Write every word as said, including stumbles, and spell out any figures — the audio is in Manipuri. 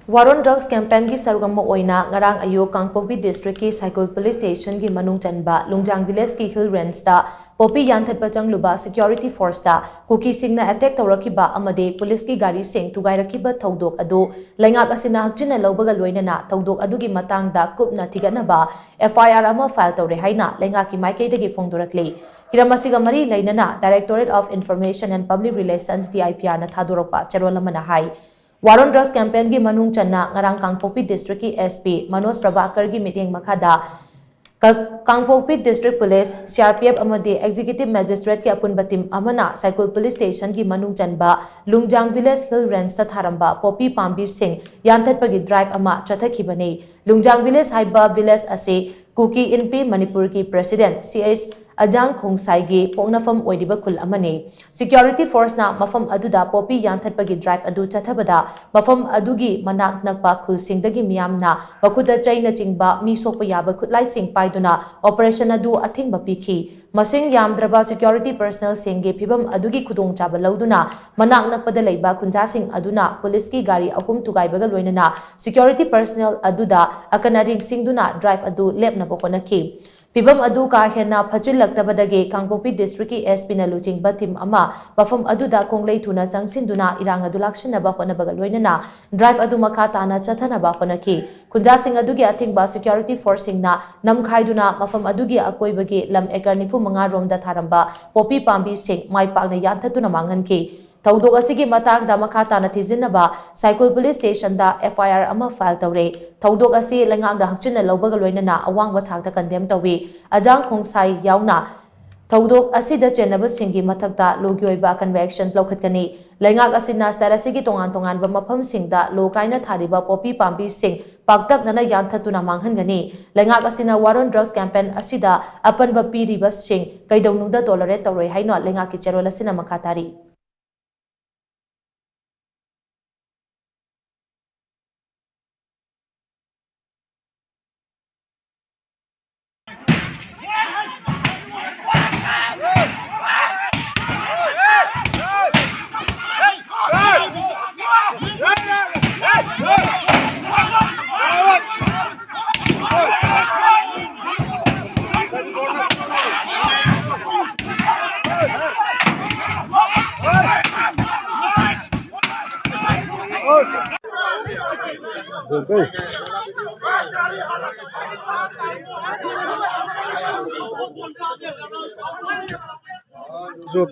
War on Drugs campaignꯒꯤ ꯁꯔꯨꯛ ꯑꯃ ꯑꯣꯏꯅ ꯉꯔꯥꯡ ꯑꯌꯨꯛ ꯀꯥꯡꯄꯣꯛꯄꯤ districtꯀꯤ ꯁꯥꯏꯀꯨꯜ police stationꯒꯤ ꯃꯅꯨꯡ ꯆꯟꯕ ꯂꯨꯡꯖꯥꯡ villageꯀꯤ hill rangeꯇ poppy ꯌꯥꯟꯊꯠꯄ ꯆꯪꯂꯨꯕ security forceꯇ ꯀꯨꯀꯤꯁꯤꯡꯅ attack ꯇꯧꯔꯛꯈꯤꯕ ꯑꯃꯗꯤ policeꯀꯤ ꯒꯥꯔꯤꯁꯤꯡ ꯊꯨꯒꯥꯏꯔꯛꯈꯤꯕ ꯊꯧꯗꯣꯛ ꯑꯗꯨ ꯂꯩꯉꯥꯛ ꯑꯁꯤꯅ ꯍꯛꯆꯤꯟꯅ ꯂꯧꯕꯒ ꯂꯣꯏꯅꯅ ꯊꯧꯗꯣꯛ ꯑꯗꯨꯒꯤ ꯃꯇꯥꯡꯗ ꯀꯨꯞꯅ ꯊꯤꯒꯠꯅꯕ F I R ꯑꯃ file ꯇꯧꯔꯦ ꯍꯥꯏꯅ ꯂꯩꯉꯥꯛꯀꯤ ꯃꯥꯏꯀꯩꯗꯒꯤ ꯐꯣꯡꯗꯣꯔꯛꯂꯤ꯫ ꯍꯤꯔꯝ ꯑꯁꯤꯒ ꯃꯔꯤ ꯂꯩꯅꯅ Directorate of Information and Public Relations, D I P Rꯅ ꯊꯥꯗꯣꯔꯛꯄ ꯆꯦꯔꯣꯜ ꯑꯃꯅ ꯍꯥꯏ, War on Drugs campaignꯒꯤ ꯃꯅꯨꯡ ꯆꯟꯅ ꯉꯔꯥꯡ ꯀꯥꯡꯄꯣꯛꯄꯤ districtꯀꯤ S P ꯃꯅꯣꯖ ꯄ꯭ꯔꯚꯥꯀꯔꯒꯤ ꯃꯤꯠꯌꯦꯡ ꯃꯈꯥꯗ ꯀ-, ꯀꯥꯡꯄꯣꯛꯄꯤ district police, C R P F ꯑꯃꯗꯤ executive magistrateꯀꯤ ꯑꯄꯨꯟꯕ team ꯑꯃꯅ ꯁꯥꯏꯀꯨꯜ police stationꯒꯤ ꯃꯅꯨꯡ ꯆꯟꯕ ꯂꯨꯡꯖꯥꯡ village hill rangeꯇ ꯊꯥꯔꯝꯕ poppy ꯄꯥꯝꯕꯤꯁꯤꯡ ꯌꯥꯟꯊꯠꯄꯒꯤ drive ꯑꯃ ꯆꯠꯊꯈꯤꯕꯅꯤ꯫ ꯂꯨꯡꯖꯥꯡ village ꯍꯥꯏꯕ village ꯑꯁꯤ ꯀꯨꯀꯤ ꯏꯟꯄꯤ ꯃꯅꯤꯄꯨꯔꯒꯤ president C H ꯑꯖꯥꯡ ꯈꯣꯡꯁꯥꯏꯒꯤ ꯄꯣꯛꯅꯐꯝ ꯑꯣꯏꯔꯤꯕ ꯈꯨꯜ ꯑꯃꯅꯤ꯫ Security forceꯅ ꯃꯐꯝ ꯑꯗꯨꯗ poppy ꯌꯥꯟꯊꯠꯄꯒꯤ drive ꯑꯗꯨ ꯆꯠꯊꯕꯗ ꯃꯐꯝ ꯑꯗꯨꯒꯤ ꯃꯅꯥꯛ ꯅꯛꯄ ꯈꯨꯜꯁꯤꯡꯗꯒꯤ ꯃꯤꯌꯥꯝꯅ ꯃꯈꯨꯠꯇ ꯆꯩꯅꯆꯤꯡꯕ ꯃꯤ ꯁꯣꯛꯄ ꯌꯥꯕ ꯈꯨꯠꯂꯥꯏꯁꯤꯡ ꯄꯥꯏꯗꯨꯅ operation ꯑꯗꯨ ꯑꯊꯤꯡꯕ ꯄꯤꯈꯤ꯫ ꯃꯁꯤꯡ ꯌꯥꯝꯗ꯭ꯔꯕ security personnelꯁꯤꯡꯒꯤ ꯐꯤꯚꯝ ꯑꯗꯨꯒꯤ ꯈꯨꯗꯣꯡꯆꯥꯕ ꯂꯧꯗꯨꯅ ꯃꯅꯥꯛ ꯅꯛꯄꯗ ꯂꯩꯕ ꯈꯨꯟꯖꯥꯁꯤꯡ ꯑꯗꯨꯅ policeꯀꯤ ꯒꯥꯔꯤ ꯑꯍꯨꯝ ꯊꯨꯒꯥꯏꯕꯒ ꯂꯣꯏꯅꯅ security personnel ꯑꯗꯨꯗ ꯑꯀꯟ ꯑꯔꯤꯡ ꯁꯤꯡꯗꯨꯅ drive ꯑꯗꯨ ꯂꯦꯞꯅꯕ ꯍꯣꯠꯅꯈꯤ꯫ ꯐꯤꯚꯝ ꯑꯗꯨ ꯀꯥ ꯍꯦꯟꯅ ꯐꯆꯤꯜꯂꯛꯇꯕꯗꯒꯤ ꯀꯥꯡꯄꯣꯛꯄꯤ districtꯀꯤ S Pꯅ ꯂꯨꯆꯤꯡꯕ team ꯑꯃ ꯃꯐꯝ ꯑꯗꯨꯗ ꯈꯣꯡꯂꯩ ꯊꯨꯅ ꯆꯪꯁꯤꯟꯗꯨꯅ ꯏꯔꯥꯡ ꯑꯗꯨ ꯂꯥꯛꯁꯤꯟꯅꯕ ꯍꯣꯠꯅꯕꯒ ꯂꯣꯏꯅꯅ drive ꯑꯗꯨ ꯃꯈꯥ ꯇꯥꯅ ꯆꯠꯊꯅꯕ ꯍꯣꯠꯅꯈꯤ꯫ ꯈꯨꯟꯖꯥꯁꯤꯡ ꯑꯗꯨꯒꯤ ꯑꯊꯤꯡꯕ security forceꯁꯤꯡꯅ ꯅꯝꯈꯥꯏꯗꯨꯅ ꯃꯐꯝ ꯑꯗꯨꯒꯤ ꯑꯀꯣꯏꯕꯒꯤ ꯂꯝ acre ꯅꯤꯐꯨ ꯃꯉꯥ ꯔꯣꯝꯗ ꯊꯥꯔꯝꯕ poppy ꯄꯥꯝꯕꯤꯁꯤꯡ ꯃꯥꯏ ꯄꯥꯛꯅ ꯌꯥꯟꯊꯠꯇꯨꯅ ꯃꯥꯡꯍꯟꯈꯤ꯫ ꯊꯧꯗꯣꯛ ꯑꯁꯤꯒꯤ ꯃꯇꯥꯡꯗ ꯃꯈꯥ ꯇꯥꯅ ꯊꯤꯖꯤꯟꯅꯕ ꯁꯥꯏꯀꯨꯜ police stationꯗ F I R ꯑꯃ file ꯇꯧꯔꯦ꯫ ꯊꯧꯗꯣꯛ ꯑꯁꯤ ꯂꯩꯉꯥꯛꯅ ꯍꯛꯆꯤꯟꯅ ꯂꯧꯕꯒ ꯂꯣꯏꯅꯅ ꯑꯋꯥꯡꯕ ꯊꯥꯛꯇ condemn ꯇꯧꯏ꯫ ꯑꯖꯥꯡ ꯈꯣꯡꯁꯥꯏ ꯌꯥꯎꯅ ꯊꯧꯗꯣꯛ ꯑꯁꯤꯗ ꯆꯦꯟꯅꯕꯁꯤꯡꯒꯤ ꯃꯊꯛꯇ ꯂꯣꯒꯤ ꯑꯣꯏꯕ ꯑꯀꯟꯕ action ꯂꯧꯈꯠꯀꯅꯤ꯫ ꯂꯩꯉꯥꯛ ꯑꯁꯤꯅ state ꯑꯁꯤꯒꯤ ꯇꯣꯉꯥꯟ ꯇꯣꯉꯥꯟꯕ ꯃꯐꯝꯁꯤꯡꯗ ꯂꯣ ꯀꯥꯏꯅ ꯊꯥꯔꯤꯕ poppy ꯄꯥꯝꯕꯤꯁꯤꯡ ꯄꯥꯛꯇꯛꯅꯅ ꯌꯥꯟꯊꯠꯇꯨꯅ ꯃꯥꯡꯍꯟꯒꯅꯤ꯫ ꯂꯩꯉꯥꯛ ꯑꯁꯤꯅ War on Drugs campaign ꯑꯁꯤꯗ ꯑꯄꯟꯕ ꯄꯤꯔꯤꯕꯁꯤꯡ ꯀꯩꯗꯧꯅꯨꯡꯗ tolerate ꯇꯧꯔꯣꯏ ꯍꯥꯏꯅ ꯂꯩꯉꯥꯛꯀꯤ ꯆꯦꯔꯣꯜ ꯑꯁꯤꯅ ꯃꯈꯥ ꯇꯥꯔꯤ꯫ Go, go. Zo.